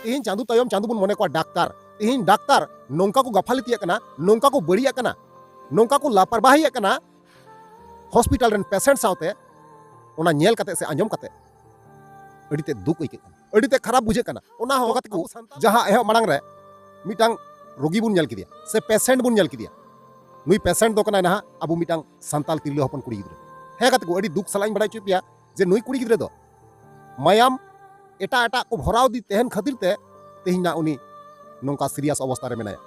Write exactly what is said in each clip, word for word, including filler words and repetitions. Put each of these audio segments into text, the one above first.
ᱛᱮᱦᱮᱧ ᱪᱟᱸᱫᱚ ᱛᱟᱭᱚᱢ ᱪᱟᱸᱫᱚ ᱵᱚᱱ ᱢᱚᱱᱮ ᱠᱚᱣᱟ ᱰᱟᱠᱛᱟᱨ᱾ ᱛᱮᱦᱮᱧ ᱰᱟᱠᱛᱟᱨ ᱱᱚᱝᱠᱟ ᱠᱚ ᱜᱟᱯᱷᱟᱞᱤᱛᱤᱭᱟᱜ ᱠᱟᱱᱟ, ᱱᱚᱝᱠᱟ ᱠᱚ ᱵᱟᱹᱲᱤᱡᱟᱜ ᱠᱟᱱᱟ, ᱱᱚᱝᱠᱟ ᱠᱚ ᱞᱟᱯᱟᱨᱵᱟᱦᱤᱭᱟᱜ ᱠᱟᱱᱟ ᱦᱚᱥᱯᱤᱴᱟᱞ ᱨᱮᱱ ᱯᱮᱥᱮᱱᱴ ᱥᱟᱶᱛᱮ, ᱚᱱᱟ ᱧᱮᱞ ᱠᱟᱛᱮ ᱥᱮ ᱟᱸᱡᱚᱢ ᱠᱟᱛᱮ ᱟᱹᱰᱤ ᱛᱮᱫ ᱫᱩᱠ ᱟᱹᱭᱠᱟᱹᱜ ᱠᱟᱱᱟ, ᱟᱹᱰᱤ ᱛᱮᱫ ᱠᱷᱟᱨᱟᱯ ᱵᱩᱡᱷᱟᱹᱜ ᱠᱟᱱᱟ᱾ ᱚᱱᱟ ᱦᱚᱸ ᱜᱟᱛᱮ ᱠᱚ, ᱡᱟᱦᱟᱸ ᱮᱦᱚᱵ ᱢᱟᱲᱟᱝ ᱨᱮ ᱢᱤᱫᱴᱟᱝ ᱨᱳᱜᱤ ᱵᱚᱱ ᱧᱮᱞ ᱠᱮᱫᱮᱭᱟ ᱥᱮ ᱯᱮᱥᱮᱱᱴ ᱵᱚᱱ ᱧᱮᱞ ᱠᱮᱫᱮᱭᱟ, ᱱᱩᱭ ᱯᱮᱥᱮᱱᱴ ᱫᱚ ᱠᱟᱱᱟᱭ ᱱᱟᱦᱟᱜ ᱟᱵᱚ ᱢᱤᱫᱴᱟᱝ ᱥᱟᱱᱛᱟᱞ ᱛᱤᱨᱞᱟᱹ ᱦᱚᱯᱚᱱ ᱠᱩᱲᱤ ᱜᱤᱫᱽᱨᱟᱹ᱾ ᱦᱮᱸ ᱜᱟᱛᱮ ᱠᱚ, ᱟᱹᱰᱤ ᱫᱩᱠ ᱥᱟᱞᱟᱜ ᱤᱧ ᱵᱟᱲᱟᱭ ᱦᱚᱪᱚᱭᱮᱫ ᱯᱮᱭᱟ ᱡᱮ ᱱᱩᱭ ᱠᱩᱲᱤ ᱜᱤᱫᱽᱨᱟᱹ ᱫᱚ ᱢᱟᱭᱟᱢ ᱮᱴᱟᱜ ᱮᱴᱟᱜ ᱠᱚ ᱵᱷᱚᱨᱟᱣ ᱤᱫᱤ ᱛᱟᱦᱮᱱ ᱠᱷᱟᱹᱛᱤᱨ ᱛᱮ ᱛᱮᱦᱮᱧ ᱱᱟᱜ ᱩᱱᱤ ᱱᱚᱝᱠᱟ ᱥᱤᱨᱤᱭᱟᱥ ᱚᱵᱚᱥᱛᱟ ᱨᱮ ᱢᱮᱱᱟᱭᱟ᱾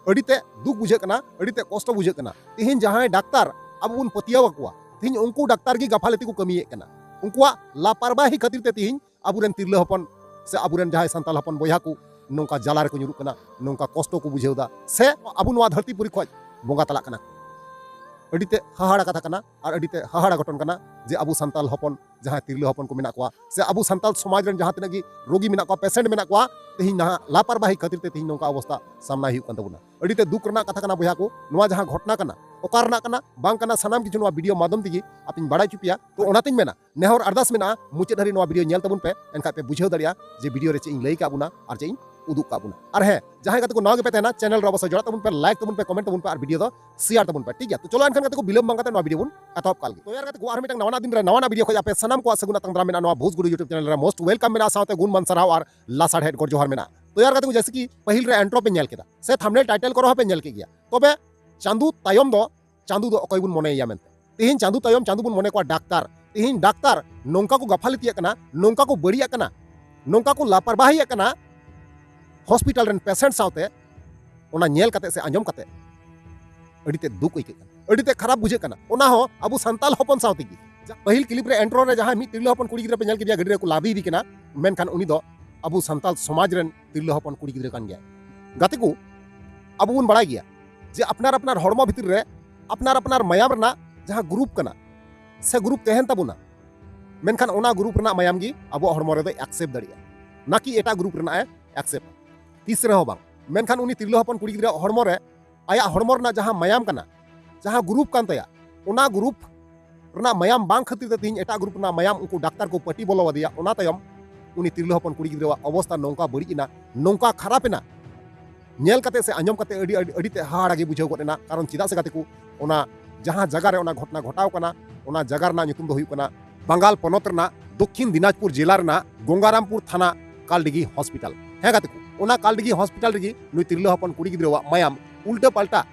ᱟᱹᱰᱤ ᱛᱮ ᱫᱩᱠ ᱵᱩᱡᱷᱟᱹᱜ ᱠᱟᱱᱟ, ᱟᱹᱰᱤ ᱛᱮ ᱠᱚᱥᱴᱚ ᱵᱩᱡᱷᱟᱹᱜ ᱠᱟᱱᱟ᱾ ᱛᱮᱦᱮᱧ ᱡᱟᱦᱟᱸᱭ ᱰᱟᱠᱛᱟᱨ ᱟᱵᱚ ᱵᱚᱱ ᱯᱟᱹᱛᱭᱟᱹᱣ ᱟᱠᱚᱣᱟ, ᱛᱮᱦᱮᱧ ᱩᱱᱠᱩ ᱰᱟᱠᱛᱟᱨ ᱜᱮ ᱜᱟᱯᱷᱟᱞ ᱛᱮᱠᱚ ᱠᱟᱹᱢᱤᱭᱮᱫ ᱠᱟᱱᱟ᱾ ᱩᱱᱠᱩᱣᱟᱜ ᱞᱟᱯᱟᱨᱵᱟᱦᱤ ᱠᱷᱟᱹᱛᱤᱨ ᱛᱮ ᱛᱮᱦᱮᱧ ᱟᱵᱚᱨᱮᱱ ᱛᱤᱨᱞᱟᱹ ᱦᱚᱯᱚᱱ ᱥᱮ ᱟᱵᱚᱨᱮᱱ ᱡᱟᱦᱟᱸᱭ ᱥᱟᱱᱛᱟᱲ ᱦᱚᱯᱚᱱ ᱵᱚᱭᱦᱟ ᱠᱚ ᱱᱚᱝᱠᱟ ᱡᱟᱞᱟ ᱨᱮᱠᱚ ᱧᱩᱨᱩᱜ ᱠᱟᱱᱟ, ᱱᱚᱝᱠᱟ ᱠᱚᱥᱴᱚ ᱠᱚ ᱵᱩᱡᱷᱟᱹᱣ ᱮᱫᱟ, ᱥᱮ ᱟᱵᱚ ᱱᱚᱣᱟ ᱫᱷᱟᱹᱨᱛᱤ ᱯᱩᱨᱤ ᱠᱷᱚᱱ ᱵᱚᱸᱜᱟ ᱛᱟᱞᱟᱜ ᱠᱟᱱᱟ᱾ ᱟᱹᱰᱤ ᱛᱮ ᱦᱟᱦᱟᱲᱟ ᱠᱟᱛᱷᱟ ᱠᱟᱱᱟ ᱟᱨ ᱟᱹᱰᱤ ᱛᱮ ᱦᱟᱦᱟᱲᱟ ᱜᱷᱚᱴᱚᱱ ᱠᱟᱱᱟ ᱡᱮ ᱟᱵᱚ ᱥᱟᱱᱛᱟᱲ ᱦᱚᱯᱚᱱ ᱡᱟᱦᱟᱸᱭ ᱛᱤᱨᱞᱟᱹ ᱦᱚᱯᱚᱱ ᱠᱚ ᱢᱮᱱᱟᱜ ᱠᱚᱣᱟ ᱥᱮ ᱟᱵᱚ ᱥᱟᱱᱛᱟᱲ ᱥᱚᱢᱟᱡᱽ ᱨᱮᱱ ᱡᱟᱦᱟᱸ ᱛᱤᱱᱟᱹᱜ ᱜᱮ ᱨᱳᱜᱤ ᱢᱮᱱᱟᱜ ᱠᱚᱣᱟ, ᱯᱮᱥᱮᱱᱴ ᱢᱮᱱᱟᱜ ᱠᱚᱣᱟ, ᱛᱮᱦᱮᱧ ᱱᱟᱦᱟᱜ ᱞᱟᱯᱟᱨᱵᱟᱦᱤ ᱠᱷᱟᱹᱛᱤᱨ ᱛᱮ ᱛᱮᱦᱮᱧ ᱱᱚᱝᱠᱟ ᱚᱵᱚᱥᱛᱟ ᱥᱟᱢᱱᱟᱭ ᱦᱩᱭᱩᱜ ᱠᱟᱱ ᱛᱟᱵᱚᱱᱟ᱾ ᱟᱹᱰᱤ ᱛᱮ ᱫᱩᱠ ᱨᱮᱱᱟᱜ ᱠᱟᱛᱷᱟ ᱠᱟᱱᱟ ᱵᱚᱭᱦᱟ ᱠᱚ, ᱱᱚᱣᱟ ᱡᱟᱦᱟᱸ ᱜᱷᱚᱴᱱᱟ ᱠᱟᱱᱟ, ᱚᱠᱟ ᱨᱮᱱᱟᱜ ᱠᱟᱱᱟ, ᱵᱟᱝ ᱠᱟᱱᱟ, ᱥᱟᱱᱟᱢ ᱠᱤᱪᱷᱩ ᱱᱚᱣᱟ ᱵᱷᱤᱰᱤᱭᱳ ᱢᱟᱫᱽᱫᱷᱚᱢ ᱛᱮᱜᱮ ᱟᱯᱮᱧ ᱵᱟᱲᱟᱭ ᱦᱚᱪᱚ ᱯᱮᱭᱟ᱾ ᱛᱚ ᱚᱱᱟᱛᱤᱧ ᱢᱮᱱᱟ, ᱱᱮᱦᱚᱨ ᱟᱨᱫᱟᱥ ᱢᱮᱱᱟᱜᱼᱟ, ᱢᱩᱪᱟᱹᱫ ᱫᱷᱟᱹᱨᱤᱡ ᱱᱚᱣᱟ ᱵᱷᱤᱰᱤᱭᱳ ᱧᱮᱞ ᱛᱟᱵᱚᱱ ᱯᱮ, ᱮᱱᱠᱷᱟᱱ ᱯᱮ ᱵᱩᱡᱷᱟᱹᱣ ᱫᱟᱲᱮᱭᱟᱜᱼᱟ ᱡᱮ ᱵᱷᱤᱰᱤᱭᱳ ᱨᱮ ᱪᱮᱫ ᱤᱧ ᱞᱟᱹᱭ ᱠᱟᱜ ᱵᱚᱱᱟ ᱟᱨ ᱪᱮᱫ ᱤᱧ ᱩᱫᱩᱜ ᱠᱟᱜ ᱵᱚᱱᱟ᱾ ᱟᱨ ᱦᱮᱸ, ᱡᱟᱦᱟᱸᱭ ᱜᱟᱛᱮ ᱠᱚ ᱱᱟᱣᱟ ᱜᱮᱯᱮ ᱛᱟᱦᱮᱱᱟ, ᱪᱮᱱᱮᱞ ᱨᱮ ᱚᱵᱚᱥᱥᱳᱭ ᱡᱚᱲᱟᱜ ᱛᱟᱵᱚᱱ ᱯᱮ, ᱞᱟᱭᱤᱠ ᱛᱟᱵᱚᱱ ᱯᱮ, ᱠᱚᱢᱮᱱᱴ ᱛᱟᱵᱚᱱ ᱯᱮ ᱟᱨ ᱵᱷᱤᱰᱤᱭᱳ ᱫᱚ ᱥᱮᱭᱟᱨ ᱛᱟᱵᱚᱱ ᱯᱮ, ᱴᱷᱤᱠ ᱜᱮᱭᱟ? ᱛᱚ ᱪᱚᱞᱚ ᱮᱱᱠᱷᱟᱱ ᱜᱟᱛᱮ ᱠᱚ, ᱵᱤᱞᱚᱢ ᱵᱟᱝ ᱠᱟᱛᱮ ᱱᱚᱣᱟ ᱵᱷᱤᱰᱤᱭᱳ ᱵᱚᱱ ᱮᱛᱚᱦᱚᱵ ᱠᱟᱜ ᱞᱮᱜᱮ᱾ ᱛᱚ ᱭᱟᱨ ᱜᱟᱛᱮ ᱠᱚ, ᱟᱨ ᱢᱤᱫᱴᱟᱝ ᱱᱟᱣᱟᱱᱟᱜ ᱫᱤᱱ ᱨᱮ ᱱᱟᱣᱟᱱᱟᱜ ᱵᱷᱤᱰᱤᱭᱳ ᱠᱷᱚᱱ ᱟᱯᱮ ᱥᱟᱱᱟᱢ ᱠᱚᱣᱟᱜ ᱥᱟᱹᱜᱩᱱ ᱟᱛᱟᱝ ᱫᱟᱨᱟᱢ ᱢᱮᱱᱟᱜᱼᱟ, ᱱᱚᱣᱟ ᱵᱷᱳᱡᱽ ᱜᱩᱰᱩ YouTube ᱪᱮᱱᱮᱞ ᱨᱮ most welcome ᱢᱮᱱᱟᱜᱼᱟ, ᱥᱟᱶᱛᱮ ᱜᱩᱱ ᱢᱟᱱ ᱥᱟᱨᱦᱟᱣ ᱟᱨ ᱞᱟᱥᱟᱲᱦᱮᱫ ᱜᱚᱰ ᱡᱚᱦᱟᱨ ᱢᱮᱱᱟᱜᱼᱟ᱾ ᱛᱚ ᱭᱟᱨ ᱜᱟᱛᱮ ᱠᱚ, ᱡᱮᱭᱥᱮ ᱠᱤ ᱯᱟᱹᱦᱤᱞ ᱨᱮ ᱤᱱᱴᱨᱳ ᱯᱮ ᱧᱮᱞ ᱠᱮᱫᱟ ᱥᱮ ᱛᱷᱟᱢᱵᱱᱮᱞ ᱴᱟᱭᱴᱮᱞ ᱠᱚᱨᱮ ᱦᱚᱸ ᱯᱮ ᱧᱮᱞ ᱠᱮᱫ ᱜᱮᱭᱟ, ᱛᱚᱵᱮ ᱪᱟᱸᱫᱩ ᱛᱟᱭᱚᱢ ᱫᱚ ᱪᱟᱸᱫᱩ ᱫᱚ ᱚᱠᱚᱭ ᱵᱚᱱ ᱢᱚᱱᱮᱭᱮᱭᱟ ᱢᱮᱱᱛᱮ᱾ ᱛᱮᱦᱮᱧ ᱪᱟᱸᱫᱩ ᱛᱟᱭᱚᱢ ᱪᱟᱸᱫᱩ ᱵᱚᱱ ᱢᱚᱱᱮ ᱠᱚᱣᱟ ᱰᱟᱠᱛᱟᱨ᱾ ᱛᱮᱦᱮᱧ ᱰᱟᱠᱛᱟᱨ ᱱᱚᱝᱠᱟ ᱠᱚ ᱜᱟᱯᱷᱟᱞᱤᱛᱤᱭᱟᱜ ᱠᱟᱱᱟ, ᱱᱚᱝᱠᱟ ᱠᱚ ᱵᱟᱹᱲᱤᱡᱟᱜ ᱠᱟᱱᱟ, ᱱᱚᱝᱠᱟ ᱠᱚ ᱞᱟᱯᱟᱨᱵᱟᱦᱤᱭᱟᱜ ᱠᱟᱱᱟ ᱦᱚᱥᱯᱤᱴᱟᱞ ᱨᱮᱱ ᱯᱮᱥᱮᱱᱴ ᱥᱟᱶᱛᱮ᱾ ᱚᱱᱟ ᱧᱮᱞ ᱠᱟᱛᱮ ᱥᱮ ᱟᱸᱡᱚᱢ ᱠᱟᱛᱮ ᱟᱹᱰᱤ ᱛᱮ ᱫᱩᱠ ᱟᱹᱭᱠᱟᱹᱜ ᱠᱟᱱᱟ, ᱟᱹᱰᱤ ᱛᱮ ᱠᱷᱟᱨᱟᱯ ᱵᱩᱡᱷᱟᱹᱜ ᱠᱟᱱᱟ᱾ ᱚᱱᱟ ᱦᱚᱸ ᱟᱵᱚ ᱥᱟᱱᱛᱟᱞ ᱦᱚᱯᱚᱱ ᱥᱟᱶ ᱛᱮᱜᱮ᱾ ᱯᱟᱹᱦᱤᱞ ᱠᱞᱤᱯ ᱨᱮ ᱤᱱᱴᱨᱳ ᱨᱮ ᱡᱟᱦᱟᱸᱭ ᱢᱤᱫ ᱛᱤᱨᱞᱟᱹ ᱦᱚᱯᱚᱱ ᱠᱩᱲᱤ ᱜᱤᱫᱽᱨᱟᱹ ᱯᱮ ᱧᱮᱞ ᱠᱮᱫᱮᱭᱟ ᱜᱟᱹᱰᱤ ᱨᱮᱠᱚ ᱞᱟᱫᱮ ᱤᱫᱤ ᱠᱟᱱᱟ, ᱢᱮᱱᱠᱷᱟᱱ ᱩᱱᱤ ᱫᱚ ᱟᱵᱚ ᱥᱟᱱᱛᱟᱞ ᱥᱚᱢᱟᱡᱽ ᱨᱮᱱ ᱛᱤᱨᱞᱟᱹ ᱦᱚᱯᱚᱱ ᱠᱩᱲᱤ ᱜᱤᱫᱽᱨᱟᱹ ᱠᱟᱱ ᱜᱮᱭᱟᱭ᱾ ᱜᱟᱛᱮ ᱠᱚ, ᱟᱵᱚ ᱵᱚᱱ ᱵᱟᱲᱟᱭ ᱜᱮᱭᱟ ᱡᱮ ᱟᱯᱱᱟᱨ ᱟᱯᱱᱟᱨ ᱦᱚᱲᱢᱚ ᱵᱷᱤᱛᱤᱨ ᱨᱮ ᱟᱯᱱᱟᱨ ᱟᱯᱱᱟᱨ ᱢᱟᱭᱟᱢ ᱨᱮᱱᱟᱜ ᱡᱟᱦᱟᱸ ᱜᱨᱩᱯ ᱠᱟᱱᱟ ᱥᱮ ᱜᱨᱩᱯ ᱛᱟᱦᱮᱱ ᱛᱟᱵᱚᱱᱟ, ᱢᱮᱱᱠᱷᱟᱱ ᱚᱱᱟ ᱜᱨᱩᱯ ᱨᱮᱱᱟᱜ ᱢᱟᱭᱟᱢ ᱜᱮ ᱟᱵᱚᱣᱟᱜ ᱦᱚᱲᱢᱚ ᱨᱮᱫᱚᱭ ᱮᱠᱥᱮᱯᱴ ᱫᱟᱲᱮᱭᱟᱜᱼᱟ, ᱱᱟᱠᱤ ᱮᱴᱟᱜ ᱜᱨᱩᱯ ᱨᱮᱱᱟᱜ ᱮ ᱮᱠᱥᱮᱯᱴ᱾ ᱛᱤᱥ ᱨᱮᱦᱚᱸ ᱵᱟᱝ᱾ ᱢᱮᱱᱠᱷᱟᱱ ᱩᱱᱤ ᱛᱤᱨᱞᱟᱹ ᱦᱚᱯᱚᱱ ᱠᱩᱲᱤ ᱜᱤᱫᱽᱨᱟᱹ ᱦᱚᱲᱢᱚ ᱨᱮ ᱟᱭᱟᱜ ᱦᱚᱲᱢᱚ ᱨᱮᱱᱟᱜ ᱡᱟᱦᱟᱸ ᱢᱟᱭᱟᱢ ᱠᱟᱱᱟ, ᱡᱟᱦᱟᱸ ᱜᱨᱩᱯ ᱠᱟᱱ ᱛᱟᱭᱟ, ᱚᱱᱟ ᱜᱨᱩᱯ ᱨᱮᱱᱟᱜ ᱢᱟᱭᱟᱢ ᱵᱟᱝ ᱠᱷᱟᱹᱛᱤᱨ ᱛᱮ ᱛᱮᱦᱮᱧ ᱮᱴᱟᱜ ᱜᱨᱩᱯ ᱨᱮᱱᱟᱜ ᱢᱟᱭᱟᱢ ᱩᱱᱠᱩ ᱰᱟᱠᱛᱟᱨ ᱠᱚ ᱯᱟᱹᱴᱤ ᱵᱚᱞᱚ ᱟᱫᱮᱭᱟ᱾ ᱚᱱᱟ ᱛᱟᱭᱚᱢ ᱩᱱᱤ ᱛᱤᱨᱞᱟᱹ ᱦᱚᱯᱚᱱ ᱠᱩᱲᱤ ᱜᱤᱫᱽᱨᱟᱹᱣᱟᱜ ᱚᱵᱚᱥᱛᱟ ᱱᱚᱝᱠᱟ ᱵᱟᱹᱲᱤᱡ ᱮᱱᱟ, ᱱᱚᱝᱠᱟ ᱠᱷᱟᱨᱟᱯ ᱮᱱᱟ, ᱧᱮᱞ ᱠᱟᱛᱮ ᱥᱮ ᱟᱸᱡᱚᱢ ᱠᱟᱛᱮ ᱟᱹᱰᱤ, ᱟᱹᱰᱤ, ᱟᱹᱰᱤ ᱛᱮ ᱦᱟᱦᱟᱲᱟ ᱜᱮ ᱵᱩᱡᱷᱟᱹᱣ ᱜᱚᱫ ᱮᱱᱟ᱾ ᱠᱟᱨᱚᱱ ᱪᱮᱫᱟᱜ ᱥᱮ ᱜᱟᱛᱮ ᱠᱚ, ᱚᱱᱟ ᱡᱟᱦᱟᱸ ᱡᱟᱭᱜᱟ ᱨᱮ ᱚᱱᱟ ᱜᱷᱚᱴᱚᱱᱟ ᱜᱷᱚᱴᱟᱣ ᱠᱟᱱᱟ, ᱚᱱᱟ ᱡᱟᱭᱜᱟ ᱨᱮᱱᱟᱜ ᱧᱩᱛᱩᱢ ᱫᱚ ᱦᱩᱭᱩᱜ ᱠᱟᱱᱟ ᱵᱟᱝᱜᱟᱞ ᱯᱚᱱᱚᱛ ᱨᱮᱱᱟᱜ ᱫᱚᱠᱠᱷᱤᱱ ᱫᱤᱱᱟᱡᱽᱯᱩᱨ ᱡᱮᱞᱟ ᱨᱮᱱᱟᱜ ᱜᱚᱝᱜᱟᱨᱟᱢᱯᱩᱨ ᱛᱷᱟᱱᱟ ᱠᱟᱞᱰᱤᱜᱷᱤ ᱦᱚᱥᱯᱤᱴᱟᱞ᱾ ᱦᱮᱸ ᱜᱟᱛᱮ ᱠᱚ, ᱚᱱᱟ ᱠᱟᱞᱰᱤᱜᱷᱤ ᱦᱚᱥᱯᱤᱴᱟᱞ ᱨᱮᱜᱮ ᱱᱩᱭ ᱛᱤᱨᱞᱟᱹ ᱦᱚᱯᱚᱱ ᱠᱩᱲᱤ ᱜᱤᱫᱽᱨᱟᱹᱣᱟᱜ ᱢᱟᱭᱟᱢ ᱩᱞᱴᱟᱹ ᱯᱟᱞᱴᱟ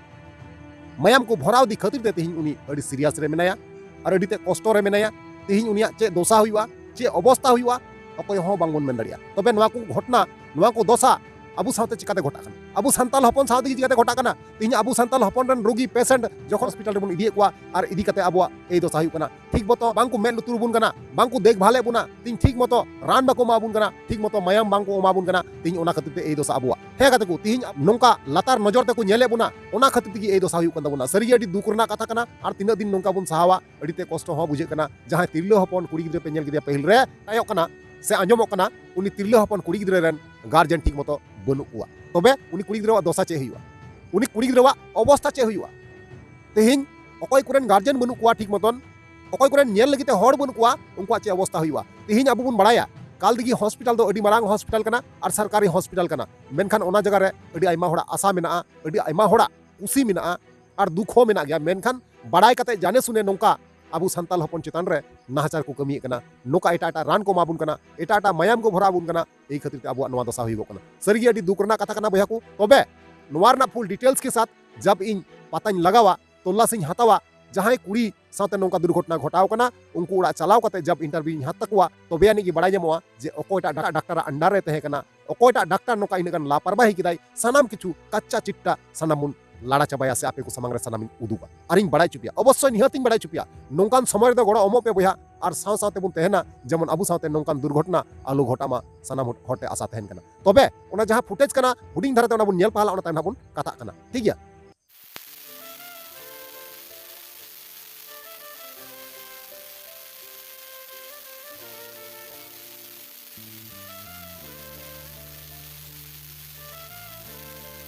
ᱢᱟᱭᱟᱢ ᱠᱚ ᱵᱷᱚᱨᱟᱣ ᱤᱫᱤ ᱠᱷᱟᱹᱛᱤᱨ ᱛᱮ ᱛᱮᱦᱮᱧ ᱩᱱᱤ ᱟᱹᱰᱤ serious ᱨᱮ ᱢᱮᱱᱟᱭᱟ ᱟᱨ ᱟᱹᱰᱤ ᱛᱮ ᱠᱚᱥᱴᱚ ᱨᱮ ᱢᱮᱱᱟᱭᱟ᱾ ᱛᱮᱦᱮᱧ ᱩᱱᱤᱭᱟᱜ ᱪᱮᱫ ᱫᱚᱥᱟ ᱦᱩᱭᱩᱜᱼᱟ, ᱪᱮᱫ ᱚᱵᱚᱥᱛᱟ ᱦᱩᱭᱩᱜᱼᱟ, ᱚᱠᱚᱭ ᱦᱚᱸ ᱵᱟᱝᱵᱚᱱ ᱢᱮᱱ ᱫᱟᱲᱮᱭᱟᱜᱼᱟ᱾ ᱛᱚᱵᱮ ᱱᱚᱣᱟ ᱠᱚ ᱜᱷᱚᱴᱚᱱᱟ, ᱱᱚᱣᱟ ᱠᱚ ᱫᱚᱥᱟ ᱟᱵᱚ ᱥᱟᱶᱛᱮ ᱪᱤᱠᱟᱛᱮ ᱜᱷᱚᱴᱟᱜ ᱠᱟᱱᱟ? ᱟᱵᱚ ᱥᱟᱱᱛᱟᱲ ᱦᱚᱯᱚᱱ ᱥᱟᱶᱛᱮ ᱪᱤᱠᱟᱛᱮ ᱜᱷᱚᱴᱟᱜ ᱠᱟᱱᱟ? ᱛᱮᱦᱮᱧ ᱟᱵᱚ ᱥᱟᱱᱛᱟᱲ ᱦᱚᱯᱚᱱ ᱨᱮᱱ ᱨᱩᱜᱤ patient ᱡᱚᱠᱷᱚᱱ ᱦᱚᱥᱯᱤᱴᱟᱞ ᱨᱮᱵᱚᱱ ᱤᱫᱤᱭᱮᱫ ᱠᱚᱣᱟ ᱟᱨ ᱤᱫᱤ ᱠᱟᱛᱮ ᱟᱵᱚᱣᱟᱜ ᱮᱭ ᱫᱚᱥᱟ ᱦᱩᱭᱩᱜ ᱠᱟᱱᱟ, ᱴᱷᱤᱠ ᱢᱚᱛᱚ ᱵᱟᱝ ᱠᱚ ᱢᱮᱫ ᱞᱩᱛᱩᱨ ᱟᱵᱚᱱ ᱠᱟᱱᱟ, ᱵᱟᱝ ᱠᱚ ᱫᱮᱠᱷᱵᱷᱟᱞᱮᱫ ᱵᱚᱱᱟ, ᱛᱮᱦᱮᱧ ᱴᱷᱤᱠ ᱢᱚᱛᱚ ᱨᱟᱱ ᱵᱟᱠᱚ ᱮᱢᱟ ᱵᱚᱱ ᱠᱟᱱᱟ, ᱴᱷᱤᱠ ᱢᱚᱛᱚ ᱢᱟᱭᱟᱢ ᱵᱟᱝ ᱠᱚ ᱮᱢᱟ ᱵᱚᱱ ᱠᱟᱱᱟ, ᱛᱮᱦᱮᱧ ᱚᱱᱟ ᱠᱷᱟᱹᱛᱤᱨ ᱛᱮ ᱮᱭ ᱫᱚᱥᱟ ᱟᱵᱚᱣᱟᱜ᱾ ᱦᱮᱸ ᱜᱟᱛᱮ ᱠᱚ, ᱛᱮᱦᱮᱧ ᱱᱚᱝᱠᱟ ᱞᱟᱛᱟᱨ ᱱᱚᱡᱚᱨ ᱛᱮᱠᱚ ᱧᱮᱞᱮᱫ ᱵᱚᱱᱟ, ᱚᱱᱟ ᱠᱷᱟᱹᱛᱤᱨ ᱛᱮᱜᱮ ᱮᱭ ᱫᱚᱥᱟ ᱦᱩᱭᱩᱜ ᱠᱟᱱ ᱛᱟᱵᱚᱱᱟ᱾ ᱥᱟᱹᱨᱤᱜᱮ ᱟᱹᱰᱤ ᱫᱩᱠ ᱨᱮᱱᱟᱜ ᱠᱟᱛᱷᱟ ᱠᱟᱱᱟ, ᱟᱨ ᱛᱤᱱᱟᱹᱜ ᱫᱤᱱ ᱱᱚᱝᱠᱟ ᱵᱚᱱ ᱥᱟᱦᱟᱣᱟ? ᱟᱹᱰᱤ ᱛᱮ ᱠᱚᱥᱴᱚ ᱦᱚᱸ ᱵᱩᱡᱷᱟᱹᱜ ᱠᱟᱱᱟ᱾ ᱡᱟᱦᱟᱸᱭ ᱛᱤᱨᱞᱟᱹ ᱦᱚᱯᱚᱱ ᱠᱩᱲᱤ ᱜᱤᱫᱽᱨᱟᱹ ᱯᱮ ᱧᱮᱞ ᱠᱮᱫᱮᱭᱟ ᱯᱟᱹᱦᱤᱞ ᱨᱮ, ᱛᱟᱭᱚᱜ ᱠᱟᱱᱟ ᱥᱮ ᱟᱸᱡᱚᱢᱚᱜ ᱠᱟᱱᱟ, ᱩᱱᱤ ᱛᱤᱨᱞᱟᱹ ᱦᱚᱯᱚᱱ ᱠᱩᱲᱤ ᱜᱤᱫᱽᱨᱟᱹ ᱨᱮᱱ guardian ᱴᱷᱤᱠ ᱢᱚᱛᱚ ᱵᱟᱹᱱᱩᱜ ᱠᱚᱣᱟ᱾ ᱛᱚᱵᱮ ᱩᱱᱤ ᱠᱩᱲᱤ ᱜᱤᱫᱽᱨᱟᱹᱣᱟᱜ ᱫᱚᱥᱟ ᱪᱮᱫ ᱦᱩᱭᱩᱜᱼᱟ? ᱩᱱᱤ ᱠᱩᱲᱤ ᱜᱤᱫᱽᱨᱟᱹᱣᱟᱜ ᱚᱵᱚᱥᱛᱟ ᱪᱮᱫ ᱦᱩᱭᱩᱜᱼᱟ? ᱛᱮᱦᱮᱧ ᱚᱠᱚᱭ ᱠᱚᱨᱮᱱ guardian ᱵᱟᱹᱱᱩᱜ ᱠᱚᱣᱟ ᱴᱷᱤᱠ ᱢᱚᱛᱚᱱ, ᱚᱠᱚᱭ ᱠᱚᱨᱮᱱ ᱧᱮᱞ ᱞᱟᱹᱜᱤᱫ ᱛᱮ ᱦᱚᱲ ᱵᱟᱹᱱᱩᱜ ᱠᱚᱣᱟ, ᱩᱱᱠᱩᱣᱟᱜ ᱪᱮᱫ ᱚᱵᱚᱥᱛᱟ ᱦᱩᱭᱩᱜᱼᱟ? ᱛᱮᱦᱮᱧ ᱟᱵᱚ ᱵᱚᱱ ᱵᱟᱲᱟᱭᱟ, ᱠᱟᱞᱫᱤᱜᱷᱤ ᱦᱚᱥᱯᱤᱴᱟᱞ ᱫᱚ ᱟᱹᱰᱤ ᱢᱟᱨᱟᱝ ᱦᱚᱥᱯᱤᱴᱟᱞ ᱠᱟᱱᱟ ᱟᱨ ᱥᱚᱨᱠᱟᱨᱤ ᱦᱚᱥᱯᱤᱴᱟᱞ ᱠᱟᱱᱟ, ᱢᱮᱱᱠᱷᱟᱱ ᱚᱱᱟ ᱡᱟᱭᱜᱟ ᱨᱮ ᱟᱹᱰᱤ ᱟᱭᱢᱟ ᱦᱚᱲᱟᱜ ᱟᱥᱟ ᱢᱮᱱᱟᱜᱼᱟ, ᱟᱹᱰᱤ ᱟᱭᱢᱟ ᱦᱚᱲᱟᱜ ᱠᱩᱥᱤ ᱢᱮᱱᱟᱜᱼᱟ ᱟᱨ ᱫᱩᱠ ᱦᱚᱸ ᱢᱮᱱᱟᱜ ᱜᱮᱭᱟ᱾ ᱢᱮᱱᱠᱷᱟᱱ ᱵᱟᱲᱟᱭ ᱠᱟᱛᱮ ᱡᱟᱱᱮ ᱥᱩᱱᱮ ᱱᱚᱝᱠᱟ ᱟᱵᱚ ᱥᱟᱱᱛᱟᱲ ᱦᱚᱯᱚᱱ ᱪᱮᱛᱟᱱ ᱨᱮ ᱱᱟᱦᱟᱪᱟᱨ ᱠᱚ ᱠᱟᱹᱢᱤᱭᱮᱫ ᱠᱟᱱᱟ, ᱱᱚᱝᱠᱟ ᱮᱴᱟᱜ ᱮᱴᱟᱜ ᱨᱟᱱ ᱠᱚ ᱮᱢᱟ ᱵᱚᱱ ᱠᱟᱱᱟ, ᱮᱴᱟᱜ ᱮᱴᱟᱜ ᱢᱟᱭᱟᱢ ᱠᱚ ᱵᱷᱚᱨᱟᱣ ᱟᱵᱚᱱ ᱠᱟᱱᱟ, ᱮᱭ ᱠᱷᱟᱹᱛᱤᱨ ᱛᱮ ᱟᱵᱚᱣᱟᱜ ᱱᱚᱣᱟ ᱫᱚᱥᱟ ᱦᱩᱭᱩᱜᱚᱜ ᱠᱟᱱᱟ᱾ ᱥᱟᱹᱨᱤᱜᱮ ᱟᱹᱰᱤ ᱫᱩᱠ ᱨᱮᱱᱟᱜ ᱠᱟᱛᱷᱟ ᱠᱟᱱᱟ ᱵᱚᱭᱦᱟ ᱠᱚ᱾ ᱛᱚᱵᱮ ᱱᱚᱣᱟ ᱨᱮᱱᱟᱜ full details ᱠᱮ ᱥᱟᱛᱷ ᱡᱟᱵ ᱤᱧ ᱯᱟᱛᱟᱧ ᱞᱟᱜᱟᱣᱟ, ᱛᱚᱞᱞᱟᱥᱤᱧ ᱦᱟᱛᱟᱣᱟ, ᱡᱟᱦᱟᱸᱭ ᱠᱩᱲᱤ ᱥᱟᱶᱛᱮ ᱱᱚᱝᱠᱟ ᱫᱩᱨᱜᱷᱚᱴᱚᱱᱟ ᱜᱷᱚᱴᱟᱣ ᱠᱟᱱᱟ, ᱩᱱᱠᱩ ᱚᱲᱟᱜ ᱪᱟᱞᱟᱣ ᱠᱟᱛᱮ ᱡᱟᱵ interview ᱤᱧ ᱦᱟᱛ ᱛᱟᱠᱚᱣᱟ, ᱛᱚᱵᱮ ᱟᱹᱱᱤᱡ ᱜᱮ ᱵᱟᱲᱟᱭ ᱧᱟᱢᱚᱜᱼᱟ ᱡᱮ ᱚᱠᱚᱭᱴᱟᱜ ᱰᱟ-, ᱰᱟᱠᱛᱟᱨᱟᱜ under ᱨᱮ ᱛᱟᱦᱮᱸ ᱠᱟᱱᱟ, ᱚᱠᱚᱭᱴᱟᱜ ᱰᱟᱠᱛᱟᱨ ᱱᱚᱝᱠᱟ ᱤᱱᱟᱹᱜ ᱜᱟᱱ ᱞᱟᱯᱟᱨᱣᱟᱦᱤ ᱠᱮᱫᱟᱭ, ᱥᱟᱱᱟᱢ ᱠᱤᱪᱷᱩ ᱠᱟᱪᱪᱟ ᱪᱤᱴᱴᱟ ᱥᱟᱱᱟᱢ ᱵᱚᱱ ᱞᱟᱲᱟ ᱪᱟᱵᱟᱭᱟ ᱥᱮ ᱟᱯᱮ ᱠᱚ ᱥᱟᱢᱟᱝ ᱨᱮ ᱥᱟᱱᱟᱢᱤᱧ ᱩᱫᱩᱜᱟ᱾ ᱟᱨᱤᱧ ᱵᱟᱲᱟᱭ ᱦᱚᱪᱚ ᱯᱮᱭᱟ, ᱚᱵᱚᱥᱥᱳᱭ ᱱᱤᱦᱟᱹᱛᱤᱧ ᱵᱟᱲᱟᱭ ᱦᱚᱪᱚ ᱯᱮᱭᱟ᱾ ᱱᱚᱝᱠᱟᱱ ᱥᱚᱢᱚᱭ ᱨᱮᱫᱚ ᱜᱚᱲᱚ ᱮᱢᱚᱜ ᱯᱮ ᱵᱚᱭᱦᱟ, ᱟᱨ ᱥᱟᱶ ᱥᱟᱶ ᱛᱮᱵᱚᱱ ᱛᱟᱦᱮᱱᱟ, ᱡᱮᱢᱚᱱ ᱟᱵᱚ ᱥᱟᱶᱛᱮ ᱱᱚᱝᱠᱟᱱ ᱫᱩᱨᱜᱷᱚᱴᱚᱱᱟ ᱟᱞᱚ ᱜᱷᱚᱴᱟᱜ ᱢᱟ, ᱥᱟᱱᱟᱢ ᱦᱚᱲ ᱴᱷᱮᱱ ᱟᱥᱟ ᱛᱟᱦᱮᱱ ᱠᱟᱱᱟ᱾ ᱛᱚᱵᱮ ᱚᱱᱟ ᱡᱟᱦᱟᱸ footage ᱠᱟᱱᱟ, ᱦᱩᱰᱤᱧ ᱫᱷᱟᱨᱟ ᱛᱮ ᱚᱱᱟ ᱵᱚᱱ ᱧᱮᱞ ᱯᱟᱦᱞᱟ, ᱚᱱᱟ ᱛᱟᱭᱚᱢ ᱦᱟᱸᱜ ᱵᱚᱱ ᱠᱟᱛᱷᱟᱜ ᱠᱟᱱᱟ, ᱴᱷᱤᱠ ᱜᱮᱭᱟ?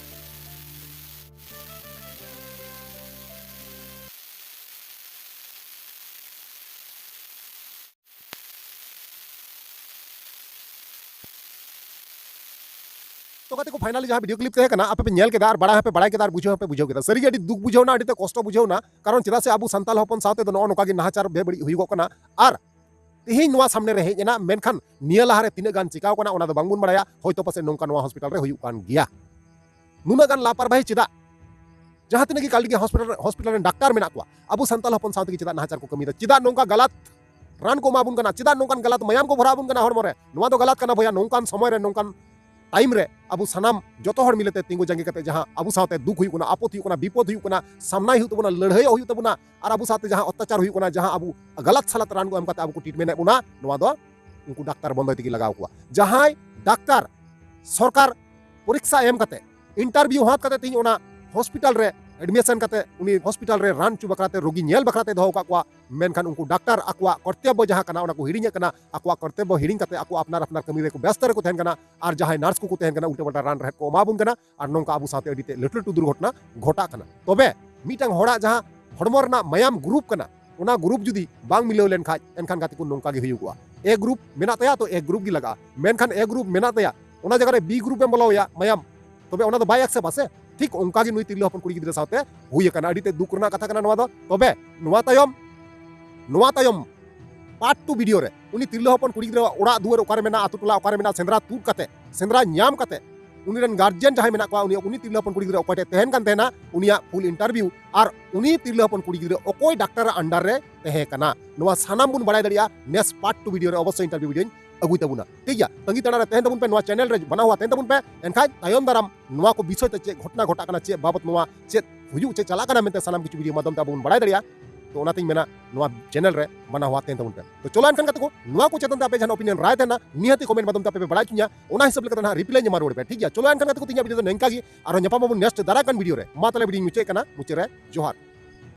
ᱛᱚ ᱜᱟᱛᱮ ᱠᱚ, finally ᱡᱟᱦᱟᱸ video clip ᱛᱟᱦᱮᱸ ᱠᱟᱱᱟ, ᱟᱯᱮ ᱯᱮ ᱧᱮᱞ ᱠᱮᱫᱟ ᱟᱨ ᱵᱟᱲᱟᱭ ᱦᱚᱸᱯᱮ ᱵᱟᱲᱟᱭ ᱠᱮᱫᱟ ᱟᱨ ᱵᱩᱡᱷᱟᱹᱣ ᱦᱚᱸᱯᱮ ᱵᱩᱡᱷᱟᱹᱣ ᱠᱮᱫᱟ᱾ ᱥᱟᱹᱨᱤᱜᱮ ᱟᱹᱰᱤ ᱫᱩᱠ ᱵᱩᱡᱷᱟᱹᱣ ᱮᱱᱟ, ᱟᱹᱰᱤ ᱛᱮ ᱠᱚᱥᱴᱚ ᱵᱩᱡᱷᱟᱹᱣ ᱮᱱᱟ, ᱠᱟᱨᱚᱱ ᱪᱮᱫᱟᱜ ᱥᱮ ᱟᱵᱚ ᱥᱟᱱᱛᱟᱲ ᱦᱚᱯᱚᱱ ᱥᱟᱶᱛᱮ ᱫᱚ ᱱᱚᱜᱼᱚ ᱱᱚᱝᱠᱟ ᱜᱮ ᱱᱟᱦᱟᱪᱟᱨ ᱵᱮᱵᱟᱹᱲᱤᱡ ᱦᱩᱭᱩᱜᱚᱜ ᱠᱟᱱᱟ᱾ ᱟᱨ ᱛᱮᱦᱮᱧ ᱱᱚᱣᱟ ᱥᱟᱢᱱᱮ ᱨᱮ ᱦᱮᱡ ᱮᱱᱟ, ᱢᱮᱱᱠᱷᱟᱱ ᱱᱤᱭᱟᱹ ᱞᱟᱦᱟ ᱨᱮ ᱛᱤᱱᱟᱹᱜ ᱜᱟᱱ ᱪᱤᱠᱟᱣ ᱠᱟᱱᱟ ᱚᱱᱟ ᱫᱚ ᱵᱟᱝᱵᱚᱱ ᱵᱟᱲᱟᱭᱟ, ᱦᱚᱭᱛᱳ ᱯᱟᱥᱮᱡ ᱱᱚᱝᱠᱟ ᱱᱚᱣᱟ hospital ᱨᱮ ᱦᱩᱭᱩᱜ ᱠᱟᱱ ᱜᱮᱭᱟ᱾ ᱱᱩᱱᱟᱹᱜ ᱜᱟᱱ ᱞᱟᱯᱟᱨᱵᱟᱦᱤ ᱪᱮᱫᱟᱜ? ᱡᱟᱦᱟᱸ ᱛᱤᱱᱟᱹᱜ ᱜᱮ ᱠᱟᱞᱰᱤᱜᱮ hospital, hospital ᱨᱮᱱ ᱰᱟᱠᱛᱟᱨ ᱢᱮᱱᱟᱜ ᱠᱚᱣᱟ, ᱟᱵᱚ ᱥᱟᱱᱛᱟᱲ ᱦᱚᱯᱚᱱ ᱥᱟᱶ ᱛᱮᱜᱮ ᱪᱮᱫᱟᱜ ᱱᱟᱦᱟᱪᱟᱨ ᱠᱚ ᱠᱟᱹᱢᱤᱭᱮᱫᱟ? ᱪᱮᱫᱟᱜ ᱱᱚᱝᱠᱟ ᱜᱟᱞᱟᱛ ᱨᱟᱱ ᱠᱚ ᱮᱢᱟ ᱵᱚᱱ ᱠᱟᱱᱟ? ᱪᱮᱫᱟᱜ ᱱᱚᱝᱠᱟᱱ ᱜᱟᱞᱟᱛ ᱢᱟᱭᱟᱢ ᱠᱚ ᱵᱷᱚᱨᱟᱣ ᱟᱵᱚᱱ ᱠᱟᱱᱟ ᱦᱚᱲᱢᱚ ᱨᱮ? ᱱᱚᱣᱟ ᱫᱚ ᱜᱟᱞᱟᱛ ᱠᱟᱱᱟ ᱵᱚᱭᱦᱟ, ᱱᱚᱝᱠᱟᱱ ᱥᱚᱢᱚᱭ ᱨᱮ, ᱱᱚᱝᱠᱟᱱ time ᱨᱮ ᱟᱵᱚ ᱥᱟᱱᱟᱢ ᱡᱚᱛᱚ ᱦᱚᱲ ᱢᱤᱞᱮᱛᱮ ᱛᱤᱸᱜᱩ ᱡᱟᱸᱜᱮ ᱠᱟᱛᱮ ᱡᱟᱦᱟᱸ ᱟᱵᱚ ᱥᱟᱶᱛᱮ ᱫᱩᱠ ᱦᱩᱭᱩᱜ ᱠᱟᱱᱟ, ᱟᱯᱚᱫ ᱦᱩᱭᱩᱜ ᱠᱟᱱᱟ, ᱵᱤᱯᱚᱫ ᱦᱩᱭᱩᱜ ᱠᱟᱱᱟ, ᱥᱟᱢᱱᱟᱭ ᱦᱩᱭᱩᱜ ᱛᱟᱵᱚᱱᱟ, ᱞᱟᱹᱲᱦᱟᱹᱭᱚᱜ ᱦᱩᱭᱩᱜ ᱛᱟᱵᱚᱱᱟ, ᱟᱨ ᱟᱵᱚ ᱥᱟᱶᱛᱮ ᱡᱟᱦᱟᱸ ᱚᱛᱛᱟᱪᱟᱨ ᱦᱩᱭᱩᱜ ᱠᱟᱱᱟ, ᱡᱟᱦᱟᱸ ᱟᱵᱚ ᱜᱟᱞᱟᱛ ᱥᱟᱞᱟᱛ ᱨᱟᱱ ᱠᱚ ᱮᱢ ᱠᱟᱛᱮ ᱟᱵᱚ ᱠᱚ treatment ᱮᱫ ᱵᱚᱱᱟ, ᱱᱚᱣᱟ ᱫᱚ ᱩᱱᱠᱩ ᱰᱟᱠᱛᱟᱨ ᱵᱚᱱᱫᱚᱭ ᱛᱮᱜᱮ ᱞᱟᱜᱟᱣ ᱠᱚᱣᱟ᱾ ᱡᱟᱦᱟᱸᱭ ᱰᱟᱠᱛᱟᱨ ᱥᱚᱨᱠᱟᱨ ᱯᱚᱨᱤᱠᱥᱟ ᱮᱢ ᱠᱟᱛᱮ, interview ᱦᱟᱛ ᱠᱟᱛᱮ ᱛᱮᱦᱮᱧ ᱚᱱᱟ hospital ᱨᱮ admission ᱠᱟᱛᱮ, ᱩᱱᱤ hospital ᱨᱮ ᱨᱟᱱ ᱦᱚᱪᱚ ᱵᱟᱠᱷᱨᱟ ᱛᱮ, ᱨᱳᱜᱤ ᱧᱮᱞ ᱵᱟᱠᱷᱨᱟ ᱛᱮ ᱫᱚᱦᱚ ᱟᱠᱟᱫ ᱠᱚᱣᱟ, ᱢᱮᱱᱠᱷᱟᱱ ᱩᱱᱠᱩ ᱰᱟᱠᱛᱟᱨ ᱟᱠᱚᱣᱟᱜ ᱠᱚᱨᱛᱚᱵᱵᱚ ᱡᱟᱦᱟᱸ ᱠᱟᱱᱟ ᱚᱱᱟ ᱠᱚ ᱦᱤᱲᱤᱧᱮᱫ ᱠᱟᱱᱟ, ᱟᱠᱚᱣᱟᱜ ᱠᱚᱨᱛᱚᱵᱵᱚ ᱦᱤᱲᱤᱧ ᱠᱟᱛᱮ ᱟᱠᱚ ᱟᱯᱱᱟᱨ ᱟᱯᱱᱟᱨ ᱠᱟᱹᱢᱤ ᱨᱮᱠᱚ ᱵᱮᱥᱛᱚ ᱨᱮᱠᱚ ᱛᱟᱦᱮᱱ ᱠᱟᱱᱟ᱾ ᱟᱨ ᱡᱟᱦᱟᱸᱭ nurse ᱠᱚᱠᱚ ᱛᱟᱦᱮᱱ ᱠᱟᱱᱟ ᱩᱞᱴᱟᱹ ᱯᱟᱞᱴᱟ ᱨᱟᱱ ᱨᱮᱦᱮᱫ ᱠᱚ ᱮᱢᱟ ᱵᱚᱱ ᱠᱟᱱᱟ, ᱟᱨ ᱱᱚᱝᱠᱟ ᱟᱵᱚ ᱥᱟᱶᱛᱮ ᱟᱹᱰᱤ ᱛᱮ ᱞᱟᱹᱴᱩ ᱞᱟᱹᱴᱩ ᱫᱩᱨᱜᱷᱚᱴᱚᱱᱟ ᱜᱷᱚᱴᱟᱜ ᱠᱟᱱᱟ᱾ ᱛᱚᱵᱮ ᱢᱤᱫᱴᱟᱝ ᱦᱚᱲᱟᱜ ᱡᱟᱦᱟᱸ ᱦᱚᱲᱢᱚ ᱨᱮᱱᱟᱜ ᱢᱟᱭᱟᱢ group ᱠᱟᱱᱟ, ᱚᱱᱟ group ᱡᱩᱫᱤ ᱵᱟᱝ ᱢᱤᱞᱟᱹᱣ ᱞᱮᱱᱠᱷᱟᱡ, ᱮᱱᱠᱷᱟᱱ ᱜᱟᱛᱮ ᱠᱚ ᱱᱚᱝᱠᱟ ᱜᱮ ᱦᱩᱭᱩᱜᱼᱟ᱾ A group ᱢᱮᱱᱟᱜ ᱛᱟᱭᱟ ᱛᱚ A group ᱜᱮ ᱞᱟᱜᱟᱜᱼᱟ, ᱢᱮᱱᱠᱷᱟᱱ A group ᱢᱮᱱᱟᱜ ᱛᱟᱭᱟ, ᱚᱱᱟ ᱡᱟᱭᱜᱟ ᱨᱮ B group ᱮᱢ ᱵᱚᱞᱚᱣᱟᱭᱟ ᱢᱟᱭᱟᱢ, ᱛᱚᱵᱮ ᱚᱱᱟ ᱫᱚ ᱵᱟᱭ accept ᱟ ᱥᱮ᱾ ᱴᱷᱤᱠ ᱚᱱᱠᱟ ᱜᱮ ᱱᱩᱭ ᱛᱤᱨᱞᱟᱹ ᱦᱚᱯᱚᱱ ᱠᱩᱲᱤ ᱜᱤᱫᱽᱨᱟᱹ ᱥᱟᱶᱛᱮ ᱦᱩᱭ ᱟᱠᱟᱱᱟ᱾ ᱟᱹᱰᱤ ᱛᱮ ᱫᱩᱠ ᱨᱮᱱᱟᱜ ᱠᱟᱛᱷᱟ ᱠᱟᱱᱟ ᱱᱚᱣᱟ ᱫᱚ᱾ ᱛᱚᱵᱮ ᱱᱚᱣᱟ ᱛᱟᱭᱚᱢ, ᱱᱚᱣᱟ ᱛᱟᱭᱚᱢ part two video ᱨᱮ ᱩᱱᱤ ᱛᱤᱨᱞᱟᱹ ᱦᱚᱯᱚᱱ ᱠᱩᱲᱤ ᱜᱤᱫᱽᱨᱟᱹᱣᱟᱜ ᱚᱲᱟᱜ ᱫᱩᱣᱟᱹᱨ ᱚᱠᱟᱨᱮ ᱢᱮᱱᱟᱜᱼᱟ, ᱟᱛᱳ ᱴᱚᱞᱟ ᱚᱠᱟᱨᱮ ᱢᱮᱱᱟᱜᱼᱟ, ᱥᱮᱸᱫᱽᱨᱟ ᱛᱩᱫ ᱠᱟᱛᱮ, ᱥᱮᱸᱫᱽᱨᱟ ᱧᱟᱢ ᱠᱟᱛᱮ, ᱩᱱᱤ ᱨᱮᱱ guardian ᱡᱟᱦᱟᱸᱭ ᱢᱮᱱᱟᱜ ᱠᱚᱣᱟ, ᱩᱱᱤ, ᱩᱱᱤ ᱛᱤᱨᱞᱟᱹ ᱦᱚᱯᱚᱱ ᱠᱩᱲᱤ ᱜᱤᱫᱽᱨᱟᱹ ᱚᱠᱚᱭ ᱴᱷᱮᱱ ᱛᱟᱦᱮᱱ ᱠᱟᱱ ᱛᱟᱦᱮᱱᱟ, ᱩᱱᱤᱭᱟᱜ full interview, ᱟᱨ ᱩᱱᱤ ᱛᱤᱨᱞᱟᱹ ᱦᱚᱯᱚᱱ ᱠᱩᱲᱤ ᱜᱤᱫᱽᱨᱟᱹ ᱚᱠᱚᱭ ᱰᱟᱠᱛᱟᱨᱟᱜ under ᱨᱮ ᱛᱟᱦᱮᱸ ᱠᱟᱱᱟ, ᱱᱚᱣᱟ ᱥᱟᱱᱟᱢ ᱵᱚᱱ ᱵᱟᱲᱟᱭ ᱫᱟᱲᱮᱭᱟᱜᱼᱟ next part two video ᱨᱮ᱾ ᱚᱵᱚᱥᱥᱳᱭ interview videoᱧ ᱟᱹᱜᱩᱭ ᱛᱟᱵᱚᱱᱟ, ᱴᱷᱤᱠ ᱜᱮᱭᱟ? ᱛᱟᱺᱜᱤ ᱛᱟᱲᱟ ᱨᱮ ᱛᱟᱦᱮᱱ ᱛᱟᱵᱚᱱ ᱯᱮ, ᱱᱚᱣᱟ channel ᱨᱮ ᱵᱟᱱᱟ ᱦᱚᱣᱟ ᱛᱟᱦᱮᱱ ᱛᱟᱵᱚᱱ ᱯᱮ᱾ ᱮᱱᱠᱷᱟᱡ ᱛᱟᱭᱚᱢ ᱫᱟᱨᱟᱢ ᱱᱚᱣᱟ ᱠᱚ ᱵᱤᱥᱚᱭ ᱛᱮ ᱪᱮᱫ ᱜᱷᱚᱴᱚᱱᱟ ᱜᱷᱚᱴᱟᱜ ᱠᱟᱱᱟ, ᱪᱮᱫ ᱵᱟᱵᱚᱛ ᱱᱚᱣᱟ ᱪᱮᱫ ᱦᱩᱭᱩᱜ, ᱪᱮᱫ ᱪᱟᱞᱟᱜ ᱠᱟᱱᱟ ᱢᱮᱱᱛᱮ ᱥᱟᱱᱟᱢ ᱠᱤᱪᱷᱩ video ᱢᱟᱫᱽᱫᱷᱚᱢ ᱛᱮ ᱟᱵᱚ ᱵᱚᱱ ᱵᱟᱲᱟᱭ ᱫᱟᱲᱮᱭᱟᱜᱼᱟ᱾ ᱛᱚ ᱚᱱᱟᱛᱤᱧ ᱢᱮᱱᱟ ᱱᱚᱣᱟ channel ᱨᱮ ᱵᱟᱱᱟ ᱦᱚᱣᱟ ᱛᱟᱦᱮᱱ ᱛᱟᱵᱚᱱ ᱯᱮ᱾ ᱛᱚ ᱪᱚᱞᱚ ᱮᱱᱠᱷᱟᱱ ᱜᱟᱛᱮ ᱠᱚ, ᱱᱚᱣᱟ ᱠᱚ ᱪᱮᱛᱟᱱ ᱛᱮ ᱟᱯᱮ ᱡᱟᱦᱟᱱ opinion ᱨᱟᱭ ᱛᱟᱦᱮᱱᱟ, ᱱᱤᱦᱟᱹᱛᱤ comment ᱢᱟᱫᱽᱫᱷᱚᱢ ᱛᱮ ᱟᱯᱮ ᱯᱮ ᱵᱟᱲᱟᱭ ᱦᱚᱪᱚᱧᱟ, ᱚᱱᱟ ᱦᱤᱥᱟᱹᱵ ᱞᱮᱠᱟᱛᱮ ᱱᱟᱦᱟᱜ reply ᱤᱧ ᱮᱢᱟ ᱨᱩᱣᱟᱹᱲ ᱯᱮ, ᱴᱷᱤᱠ ᱜᱮᱭᱟ? ᱪᱚᱞᱚ ᱮᱱᱠᱷᱟᱱ ᱜᱟᱛᱮ ᱠᱚ, ᱛᱮᱦᱮᱧᱟᱜ video ᱫᱚ ᱱᱤᱝᱠᱟ ᱜᱮ, ᱟᱨᱦᱚᱸ ᱧᱟᱯᱟᱢ ᱟᱵᱚᱱ next ᱫᱟᱨᱟᱭ ᱠᱟᱱ video ᱨᱮ᱾ ᱢᱟ ᱛᱟᱦᱞᱮ videoᱧ ᱢᱩᱪᱟᱹᱫ ᱠᱟᱱᱟ, ᱢᱩᱪᱟᱹᱫ ᱨᱮ ᱡᱚᱦᱟᱨ᱾